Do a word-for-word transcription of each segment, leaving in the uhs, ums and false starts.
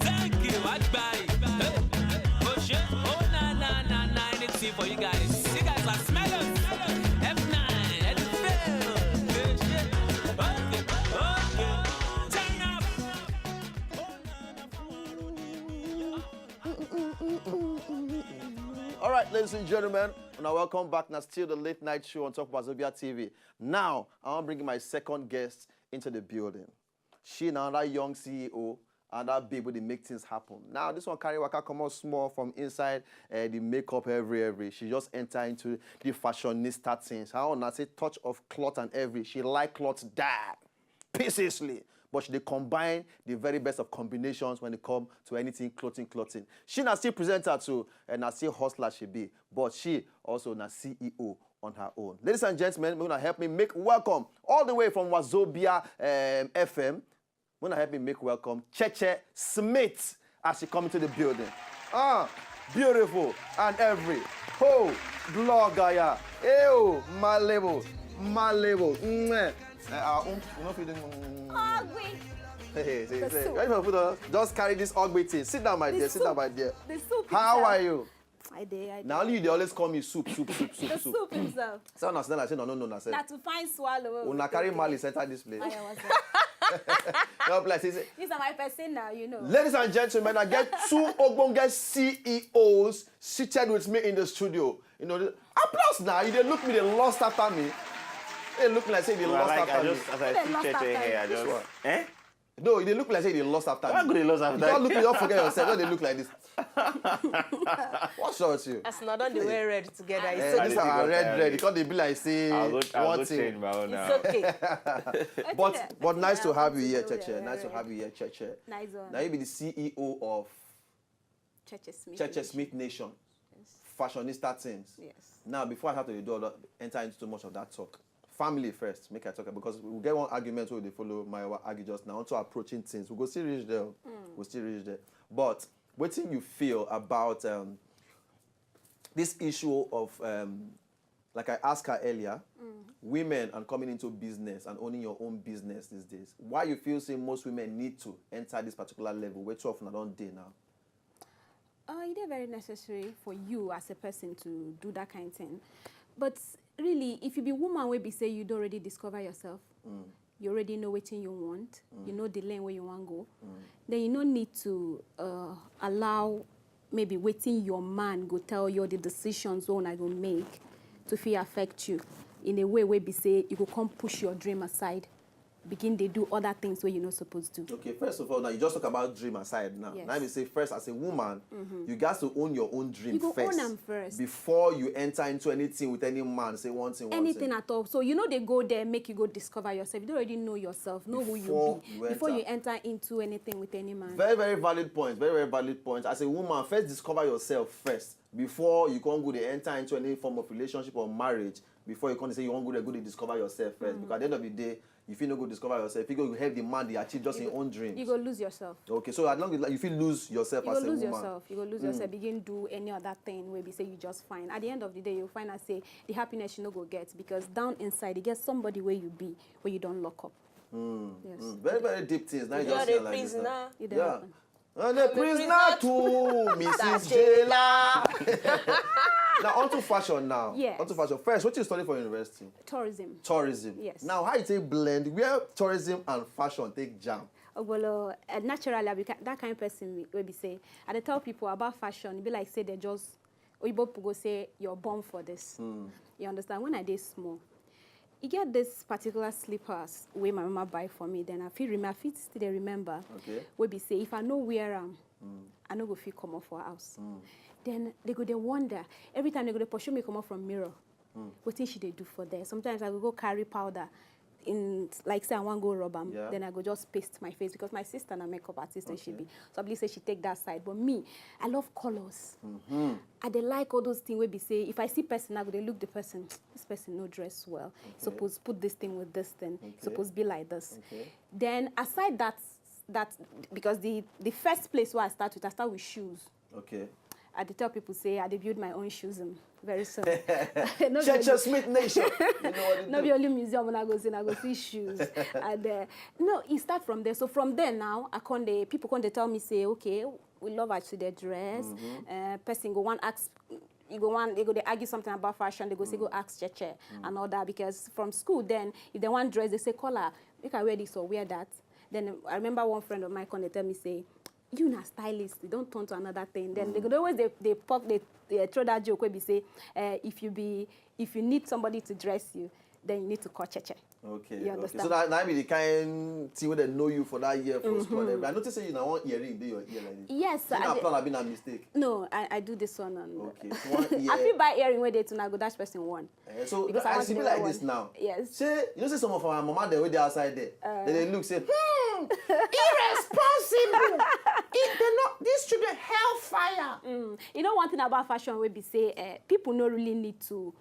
Thank you, Agbai. Hey, Oshé, oh na na na na, anything for you guys. You guys are smelling. F nine, and it failed. Oshé, okay, okay. Turn up. All right, ladies and gentlemen, now welcome back. Now still the late night show on top of Azobia T V. Now I want to bring my second guest into the building. She now that young C E O and that babe wey dey make things happen. Now this one carry waka comot small from inside uh, the makeup every every. She just enter into the fashionista things. How una say touch of cloth and every. She like cloth die pieces, but she dey combine the very best of combinations when it come to anything clothing clothing. She na still presenter too and na still hustler she be, but she also na C E O on her own. Ladies and gentlemen, make una help me make welcome all the way from Wazobia um, F M. Make una help me make welcome Cheche Smith as she come into the building. Ah, beautiful and every. Ho, blogger ya. Ew, malebo, malebo. Mwah. Eh, ah, um, you know if you didn't. Ogbe. Hey, hey, say, The say, soup. why you put on? Just carry this ugly thing. Sit down, my The dear. Sit down, soup. my dear. The soup How itself. Are you? I dey. I dey. Now only you dey always call me soup, soup, soup, soup, The soup. Soup himself. So now, now I say no, no, no, no, I say. Na to find swallow. Una carry malice enter this place. Ayo, what's up? No, like say, say, These are my person now, you know. Ladies and gentlemen, I get two ogbonge C E Os seated with me in the studio. You know, the, applause now. You dey look me, they lost after me. They look like say they Well, lost like, after I me. just, as I They see lost Cheche after here, I you. just. Sure. Eh? No, they look like say they lost after Why me. go they lost after You don't me? look, you don't forget yourself. Don't they look like this? What's wrong with you? As una don dey wear red together, it's Eh, okay. these are red, red. You can't they be like say I'll go, I'll one go thing. change my own It's now. Okay. But but nice to have you here, It's okay. Cheche. Nice to have you here, Cheche. Nice one. Now you be the C E O of Cheche Smith. Cheche Smith Nation, fashionista things. Yes. Now, before I have to do all that, enter into too much of that talk, family first, make I talk because we get one argument where they follow my argue just now onto approaching things. We go still reach there. We still reach there. But what do you feel about um, this issue of um, Like I asked her earlier, women and coming into business and owning your own business these days, why you feel say most women need to enter this particular level where two of una don dey now? Uh, e dey very necessary for you as a person to do that kind of thing. But really, if you be woman wey be say you don already discover yourself, you already know wetin you want, you know the lane where you wan go, then you no need to uh, allow maybe wetin your man go tell you, the decisions wey una go make to fit affect you in a way wey be say you go come push your dream aside, begin dey do other things wey you no suppose do. Okay, first of all, now you just talk about dream aside now. Yes. Now me say first, as a woman, you got to own your own dream You go first. Own am first. Before you enter into anything with any man, say one thing, one Anything thing. At all. So you no dey go there, make you go discover yourself. You don already know yourself, know who you Before be you before you enter. Enter into anything with any man. Very, very valid point. Very, very valid point. As a woman, first discover yourself first before you can go dey enter into any form of relationship or marriage. Before you come say you wan go there, go dey discover yourself first. Because at the end of the day, you fit no go discover yourself. You go help the man dey achieve just your own dreams. You go lose yourself. Okay, so as long as, like, you fit lose yourself You as go a lose woman. Yourself. You go lose yourself. Begin do any other thing wey be say you just find. At the end of the day, you find out say the happiness you no go get because down inside, you get somebody where you be, where you don't lock up. Yes. Mm, very, very deep things. Now you You're just a realize this now. Prisoner. You don't Yeah. happen. And a prisoner too, Missus Jailer. Now onto fashion now. Yes. Onto fashion. First, what you study for university? Tourism. Tourism. Yes. Now, how you take blend where tourism and fashion take jam? Ogbolo, uh, naturally, I be ki- that kind of person wey be say, I dey tell people about fashion, e be like say they just, Oyibo people go say, "You're born for this." You understand? When I dey small, e get this particular slippers wey my mama buy for me. Then I fit remember, I fit still dey remember. Okay. Wey be say, if I no wear am, I no go fit comot for house. Then they go dey wonder. Every time they go dey pursue me comot from mirror. Wetin she dey do for there? Sometimes I go go carry powder. In like say I wan go rub am, Yeah. Then I go just paste my face because my sister na makeup artist and she Okay. Be. So I believe say she take that side. But me, I love colors. I dey like all those things wey be say if I see person, I go dey look the person. This person no dress well. Suppose put this thing with this thing. Okay. Suppose be like this. Okay. Then aside that, that because the the first place where I start with, I start with shoes. Okay. I dey tell people say I dey build my own shoes um, very soon. No be Cheche only- Smith Nation. You know what it No do. Be only museum una go see, una go see shoes. And uh, no, e start from there. So from there now, I come dey, people come dey tell me say, "Okay, we love as you dey dress." Uh, person go wan ask, you go wan, they go dey argue something about fashion. They go say, "Go ask Cheche," and all that. Because from school then, if they wan dress, they say, "Call her, make I wear this or wear that." Then I remember one friend of mine come dey tell me say, "You na stylist, you don turn to another thing." Then they go dey always dey, dey pop, dey, dey throw that joke wey be say, uh, if you be, if you need somebody to dress you, then you need to call Cheche. Okay. You Okay. Understand? So that, that be the kind thing wey they know you for that year for school and everything. I notice say you na one earring dey your ear like this. Yes, You I na dey- plan, abi na mistake. No, I, I do this one on. Okay. So one ear. I fit buy earring wey dey too, na go dash person one. Eh, so Because I as want you to be wear like one. This now. Yes. Say you know say some of our mama dem wey dey outside there, they dey look say, hmm, irresponsible. If they not these children hellfire. Mm. You know one thing about fashion wey be say uh, people no really need to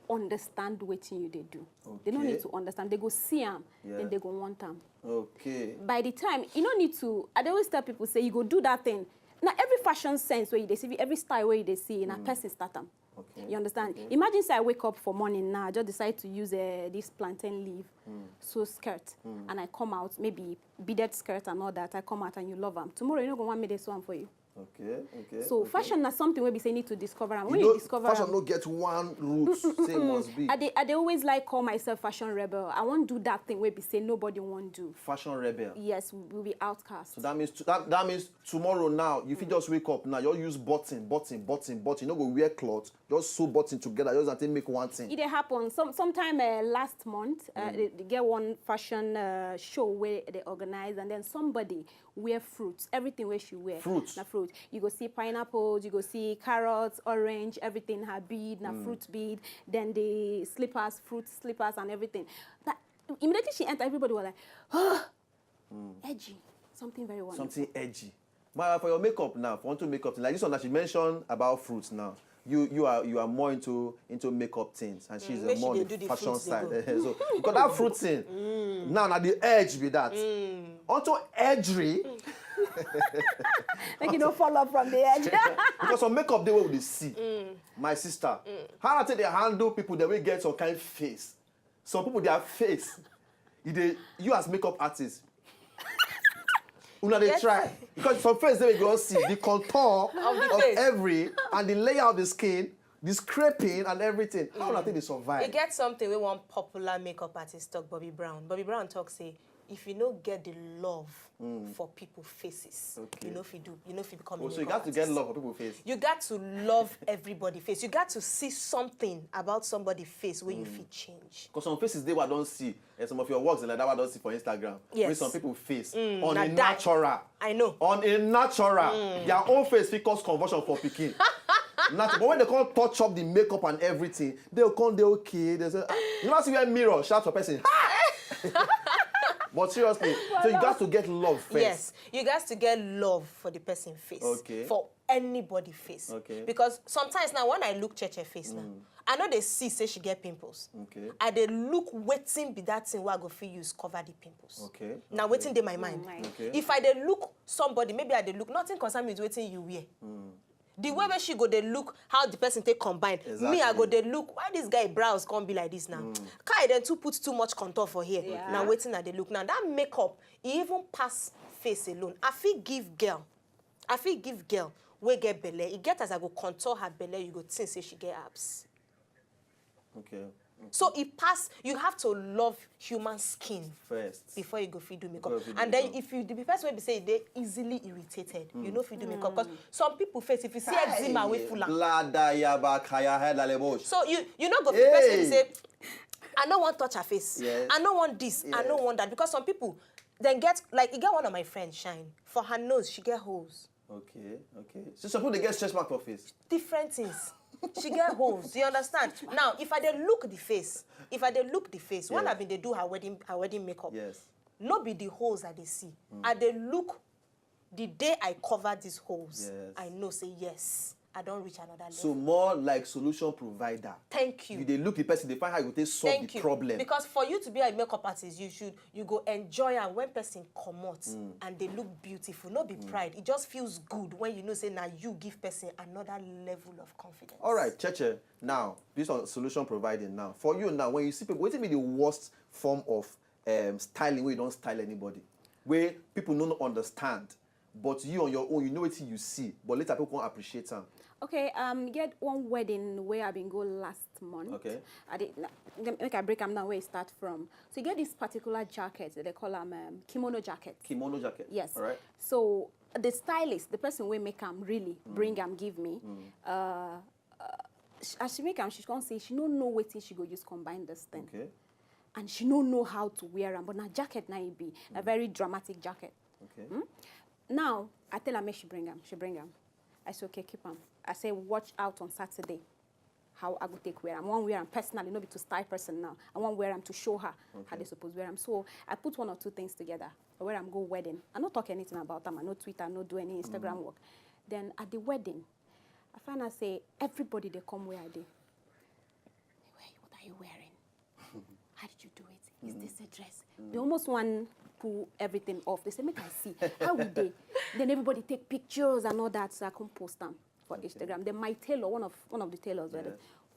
understand wetin you dey do. They no Okay. Need to understand. They go see am, Yeah. Then they go want am. Okay. By the time you no need to, I dey always tell people say you go do that thing. Now every fashion sense where you dey see, every style where you dey see, na person start am. Okay. You understand? Okay. Imagine say I wake up for morning now, I just decide to use uh, this plantain leaf, so skirt, and I come out, maybe beaded skirt and all that. I come out and you love am. Tomorrow you no go want me dey sew am for you. Okay. Okay. So Okay. Fashion na something wey be say you need to discover am. When You you know, discover fashion am, no get one root say it must be. I dey I dey always like call myself fashion rebel. I wan do that thing wey be say nobody wan do. Fashion rebel. Yes, we will be outcast. So that means that, that means tomorrow now, if you just wake up now, you use button, button, button, button. You no go wear cloth, just sew button together, just until make one thing. E dey happen. Some sometime uh, last month, uh, they, they get one fashion uh, show where they organize, and then somebody wear fruits. Everything where she wear Fruits? Na fruit. You go see pineapples, you go see carrots, orange, everything. Her bead na fruit bead. Then the slippers, fruit slippers, and everything. That immediately she enter, everybody was like, "Oh, edgy, something very wonderful." Something edgy. But for your makeup now, for onto makeup thing, like this one that she mentioned about fruits now, you you are you are more into into makeup things, and she's Mm, where more she on dey the do the fashion fruits dey side. go. So because that fruit thing, now na the edge be that. Onto edgery. Make you no fall off from the edge. Because some makeup dey wey we dey see. My sister, how I take dey handle people dem wey get some kind face? Some people their face, e dey, you as makeup artist, una dey Yes. Try, because some face dey wey you go see the contour Of the of face. Every and the layer of the skin, the scraping and everything. How una take dey survive? E get something wey one popular makeup artist talk, Bobby Brown. Bobby Brown talk say, if you no get the love for people faces, Okay. you no fit do, you no fit become Oh, a so you makeup got to get artist. Love for people face. You got to love everybody face. You got to see something about somebody face where you fit change. Because some faces dey wey I don see, and some of your works like that wey I don see for Instagram. Wey Yes. Some people face Mm, on na a die. Natural. I know. On a natural, their own face fit cause conversion for pikin. Natural, but when they come touch up the makeup and everything, they go come dey okay. They say, ah, you never see where mirror shout for person. But seriously, so you got to get love first. Yes, you guys to get love for the person face. Okay. For anybody face. Okay. Because sometimes now when I look Cheche face now, I know they see say she get pimples. Okay. I dey look wetin be that thing wey I go fit use cover the pimples. Okay, Now okay. Wetin dey my mind. Okay. If I dey look somebody, maybe I dey look nothing concern me with wetin you wear. The way wey she go dey look how the person take combine. Me, I go Exactly. Dey look why this guy brows come be like this now. Kai dem too put too much contour for here. Yeah. Now wetin I dey look now. That makeup, e even pass face alone. I fit give girl, I fit give girl wey get belle. E get as I go contour her belle, you go think say she get abs. Okay. So e pass, you have to love human skin First. Before you go fit do makeup. Before you fit do And then makeup. If you be person wey be say you dey easily irritated, you no fit do makeup. Because some people face, if you see eczema wey full am, Blada yaba kaya head lalebosh. So you you no go fit person Hey. Say, I no wan touch her face. Yes. I no want this. I no Yes. Want that. Because some people then get like, e get one of my friends, Shine. For her nose, she get holes. Okay, okay. So some people dey get stretch mark for face. Different things. She get holes. You understand? Now, if I dey look the face, if I dey look the face, when Yes. I been dey do her wedding, her wedding makeup, Yes. No be the holes I dey see. I dey look the day I cover these holes. Yes. I know say yes, I don reach another level. So more like solution provider. Thank you. You dey look the person, dey find how you go take solve Thank the you. Problem. Because for you to be a makeup artist, you should you go enjoy am when person comot and they look beautiful. No be pride. It just feels good when you know say na you give person another level of confidence. All right, Cheche. Now, this on solution providing now. For you now, when you see people, wetin be the worst form of um, styling wey you don style anybody? Wey people no understand, but you on your own, you know wetin you see, but later people come appreciate am. Okay, um, get one wedding where I been go last month. Okay. I did na- dem- make I break am now where e start from. So you get this particular jacket that they call am um, kimono jacket. Kimono jacket. Yes. All right. So the stylist, the person wey make am really bring am give me. Uh, uh, sh- as she make am, she come say she no know wetin she go use combine this thing, Okay. And she no know how to wear am. But na jacket na e be a very dramatic jacket. Okay. Now I tell her make she bring am. She bring am. I say okay, keep am. I say watch out on Saturday. How I go take wear am. I wan wear am personally, no be to style person now. I wan wear am to show her how they suppose wear am. So I put one or two things together. I wear am go wedding. I no talk anything about am. I no tweet, I no do any Instagram work. Then at the wedding, I find out say everybody dey come where I dey. They wear, what are you wearing? How did you do it? Is this a dress? They almost wan pull everything off. They say make I see how we dey. Then everybody take pictures and all that. So I come post am for Instagram. Then my tailor, one of one of the tailors, yeah.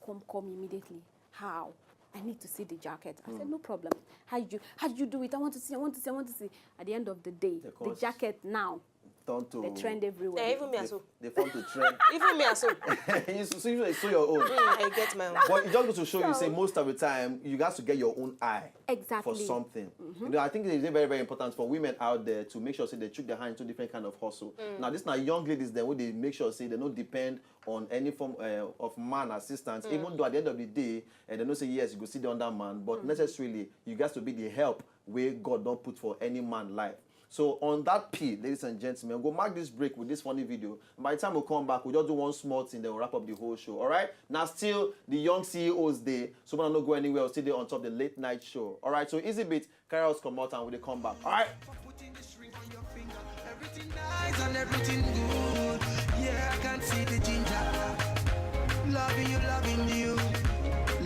Come call me immediately. How? I need to see the jacket. I said no problem. How did you how did you do it? I want to see. I want to see. I want to see. At the end of the day, the cost. Jacket now Turn to they trend everywhere. Yeah, even me as well. They form to trend. Even me as well. You see, you see your own. Mm, I get my own. But it just goes to show you say most of the time you got to get your own eye Exactly. For something. You know, I think it's very, very important for women out there to make sure say they chook their hand into different kind of hustle. Now, these now young ladies, then when they make sure say they don't depend on any form uh, of man assistance, even though at the end of the day, and they know say yes, you go sit down that man, but necessarily you got to be the help where God don't put for any man life. So on that P, ladies and gentlemen, we'll mark this break with this funny video. By the time we come back, we'll just do one small thing, then we'll wrap up the whole show. All right? Now, still the young C E Os day, so when I not go anywhere, I'll still there on top of the late night show. All right? So easy bit, carry us come out and we'll come back. All right? Putting this ring on your finger, everything nice and everything good. Yeah, I can see the ginger. Loving you, loving you,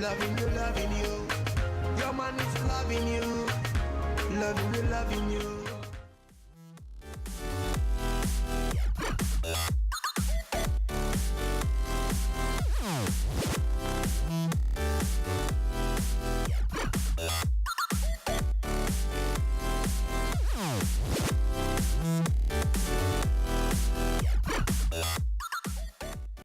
loving you, loving you. Your man is loving you, loving you, loving you.